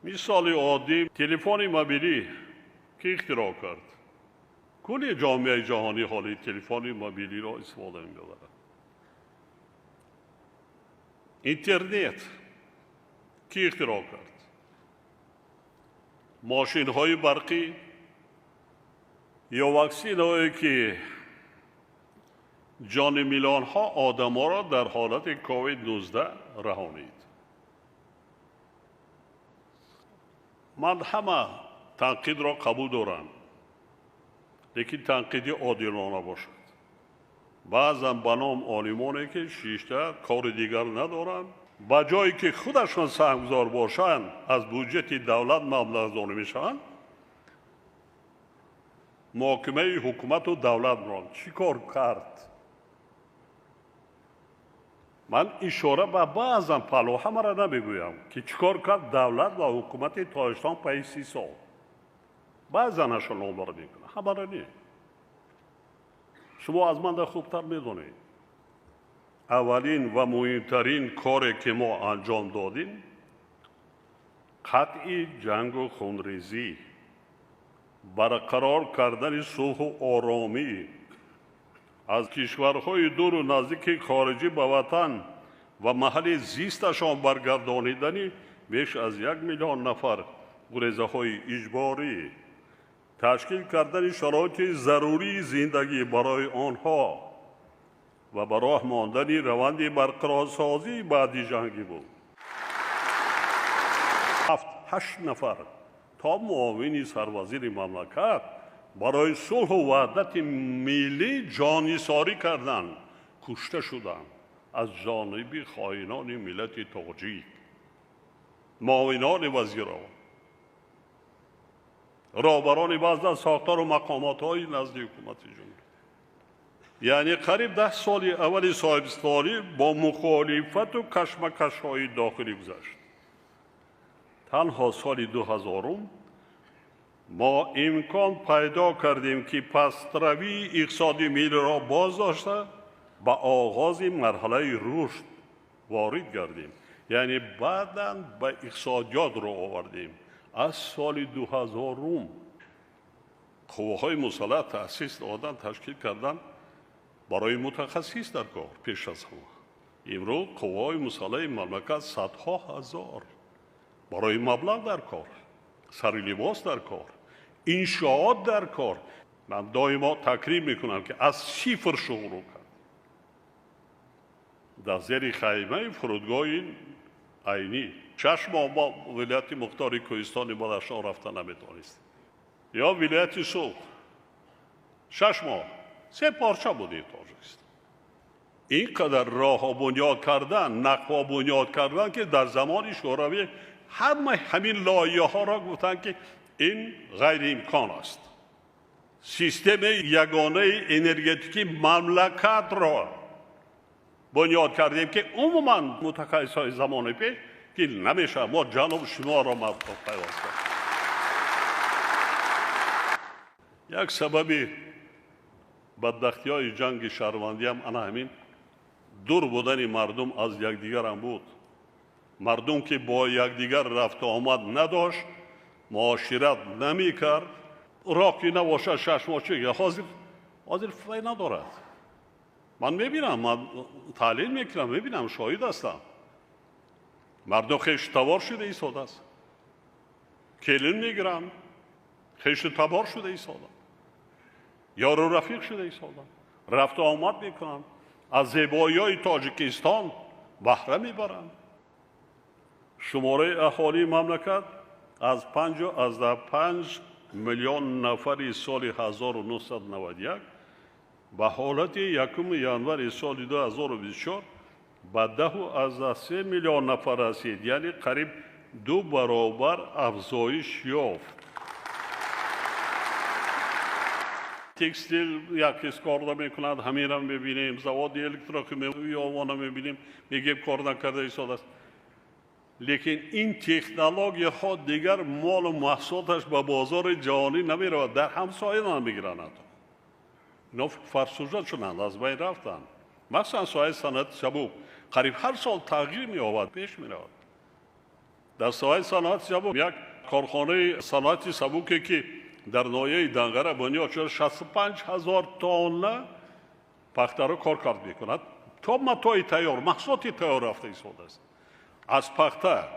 Мисоли оддӣ, телефони мобилӣ ки ихтироъ кард? Кулли ҷомеаи ҷаҳонӣ ҳоли телефони мобилиро истифода мебарад. Интернет ки ихтироъ кард? Мошинҳои барқӣ ё ваксинаҳое ки ҷони миллионҳо одаморо дар ҳолати COVID-19 раҳонид. Ман ҳама танқидро қабул дорам, лекин танқиди одилона бошад. Баъзан ба ном олимоне ки шишта кори дигар надоранд, ба ҷое ки худашон саҳмгузор бошанд, аз буҷети давлат маблағгузорӣ мешаванд, муҳокимаи ҳукумату давлатро чӣ кор кард? Ман ишора ба баъзан паҳлӯ ҳамаро намегӯям ки чӣ кор кард давлат ва ҳукумати Тоҷикистон пайи 30 сол. Баъзанашро номбар мекунам, ҳамаро не. Шумо аз ман хубтар медонед. Аввалин ва муҳимтарин коре ки мо анҷом додем, қатъи ҷангу хунрезӣ, барқарор кардани сулҳу оромӣ, аз кишварҳои дуру наздики хориҷӣ ба ватан ва маҳалли зисташон баргардонидани беш аз 1 миллион нафар гурезаҳои иҷборӣ, ташкил кардани шароити зарурии зиндагӣ барои онҳо ва ба роҳ мондани раванди барқарорсозии баъди ҷангӣ буд. 7-8 нафар то муовини сарвазири мамлакат барои сулҳу ваҳдати миллӣ ҷоннисорӣ карданд, кушта шуданд аз ҷониби хоинони миллати тоҷик, муовинони вазиро, роҳбарони баъзе аз сохтору мақомотҳои назди ҳукумати ҷумҳурӣ. Яъне қариб 10 соли аввали соҳибистиқлолӣ бо мухолифату кашмакашҳои дохилӣ гузашт. Танҳо соли 2000 мо имкон пайдо кардем ки пастравии иқтисоди миллиро боз дошта ба оғози марҳалаи рушд ворид гардем. Яъне баъдан ба иқтисодиёт рӯ овардем. Аз соли 2000 қувваҳои мусаллаҳ таъсис додан, ташкил кардан барои мутахассис дар кор пеш аз ҳама. Имрӯз қувваҳои мусаллаҳи мамлакат садҳо ҳазор барои маблағ дар кор, сари либос дар кор, иншоот дар кор. Ман доимо такрим мекунам ки аз сифр шурӯъ кард. Дар зери хаймаи фурудгоҳи Айнӣ 6 моҳ мо вилояти Мухтори Кӯҳистони Бадахшон рафта наметавонистем. Ё вилояти Суғд 6 моҳ се порча буди Тоҷикистон. Ин қадар роҳҳо бунёд кардан, нақбҳо бунёд кардан ки дар замони Шӯравӣ ҳама ҳамин лоиҳаҳоро гуфтанд ки ин ғайриимкон аст. Системаи ягонаи энергетикии мамлакатро бунёд кардем ки умуман мутахассисҳои замони пеш ки намешавад, мо ҷануб шимолро пайваст кардем. Як сабаби бадбахтиҳои ҷанги шаҳрвандиам ана ҳамин дур будани мардум аз якдигарам буд. Мардум ки бо якдигар рафту омад надошт, муошират намекард, роҳ ки набошад 6 моҳ чӣ? Ҳозир фай надорад. Ман мебинам, ман таҳлил мекунам, мебинам, шоҳид ҳастам. Мардум хешу табор шуда истодааст, келин мегиранд, хешу табор шуда истоданд, ёру рафиқ шуда истоданд, рафту омад мекунанд, аз зебоиҳои Тоҷикистон баҳра мебаранд. Шумораи аҳолии мамлакат аз 5,5 миллион нафари соли 1991 ба ҳолати 1 январи соли 2024 ба 10,3 миллион нафар расид, яъне қариб 2 баробар афзоиш ёфт. Текстил як кис кор намекунад, ҳаминро мебинем, заводи электрохимиявиро мебинем, мегӯем кор накарда истодааст. Лекин ин технологияҳо дигар молу маҳсулоташ ба бозори ҷаҳонӣ намеравад, дар ҳамсоя намегиранд ҳатто. Ино фарсужа шуданд, аз байн рафтанд. Махсусан соҳаи санъати сабук қариб ҳар сол тағйир меёбад, пеш меравад. Дар соҳаи саноати сабук як корхонаи саноати сабуке, ки дар ноҳияи Данғара бунёд шуда, 65 ҳазор тонна пахтаро коркард мекунад то матои тайёр, маҳсулоти тайёр рафта истодааст. Аз пахта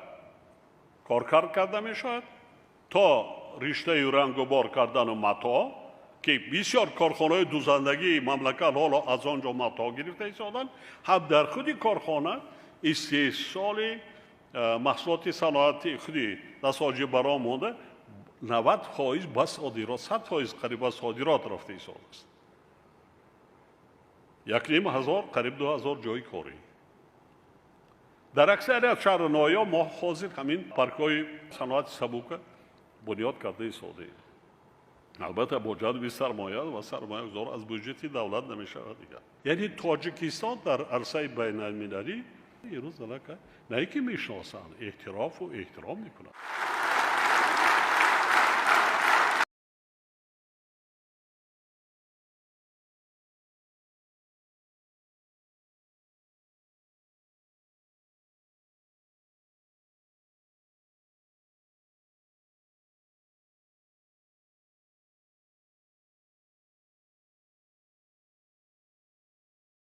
коркард карда мешавад то риштаю рангубор кардану мато, ки бисёр корхонаҳои дузандагии мамлакат ҳоло аз он ҷо мато гирифта истоданд. Ҳам дар худи корхона истеҳсоли маҳсулоти саноати худи насоҷӣ баром монда, 90% ба содирот, 100% қариб ба содирот рафта истодааст. 1500, қариб 2000 ҷои корӣ. Дар аксарият шаҳру ноҳияҳо мо ҳозир ҳамин паркҳои саноати сабука бунёд карда истодаем. Албатта, бо ҷалби сармоя ва сармоягузор, аз буҷети давлат намешавад дигар. Яъне Тоҷикистон дар арсаи байналмилалӣ имрӯз аллакай на ин ки мешиносанд, эътирофу эҳтиром мекунанд.